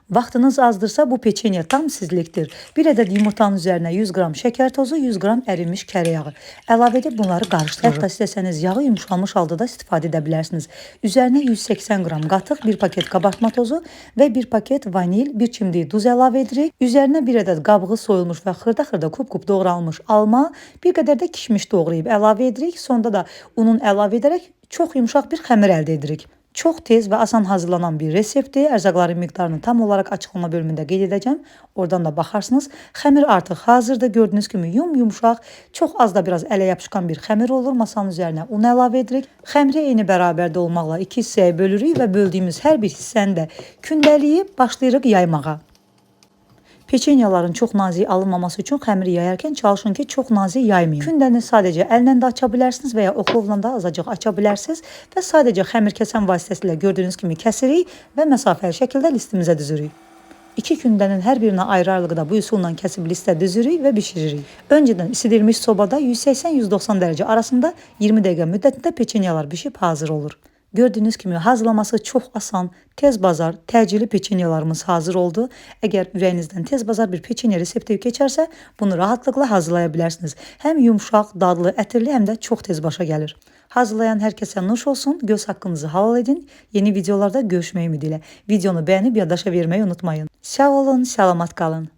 Vaxtınız azdırsa bu peçenya tam sizliktir. Bir ədəd yumurtanın üzərinə 100 qram şəkər tozu, 100 qram ərinmiş kərə yağı əlavə edib bunları qarışdırırıq. Hətta istəsəniz yağı yumşalmış halda da istifadə edə bilərsiniz. Üzərinə 180 qram qatıq, bir paket qabartma tozu və bir paket vanil, bir çimdik duz əlavə edirik. Üzərinə bir ədəd qabığı soyulmuş və xırda-xırda kub-kub doğranmış alma, bir qədər də kişmiş doğrayıb əlavə edirik. Sonda da unun əlavə edərək çox yumşaq bir xəmir əldə edirik. Çox tez və asan hazırlanan bir reseptdir. Ərzaqların miqdarını tam olaraq açıqlama bölümündə qeyd edəcəm. Oradan da baxarsınız. Xəmir artıq hazırdır. Gördüyünüz kimi yum-yumşaq, çox az da biraz ələ yapışqan bir xəmir olur. Masanın üzərinə un əlavə edirik. Xəmiri eyni bərabərdə olmaqla iki hissəyə bölürük və böldüyümüz hər bir hissəni də kündələyib başlayırıq yaymağa. Peçenyaların çox nazik alınmaması üçün xəmiri yayarkən çalışın ki, çox nazik yaymayın. Kündəni sadəcə əllə də aça bilərsiniz və ya oxlovla da azacıq aça bilərsiniz və sadəcə xəmir kəsən vasitəsilə gördüyünüz kimi kəsirik və məsafəli şəkildə listimizə düzürük. İki kündənin hər birinə ayrı-ayrılıqda bu üsulla kəsib listə düzürük və bişiririk. Öncədən isidilmiş sobada 180-190 dərəcə arasında 20 dəqiqə müddətində peçenyalar bişib hazır olur. Gördüyünüz kimi hazırlaması çox asan, tez bazar, təcili peçenyalarımız hazır oldu. Əgər ürəyinizdən tez bazar bir peçenya resepti keçərsə, bunu rahatlıqla hazırlaya bilərsiniz. Həm yumşaq, dadlı, ətirli, həm də çox tez başa gəlir. Hazırlayan hər kəsə nuş olsun, göz haqqınızı halal edin. Yeni videolarda görüşmək ümidi ilə. Videonu bəyənib yaddaşa verməyi unutmayın. Sağ olun, salamat qalın.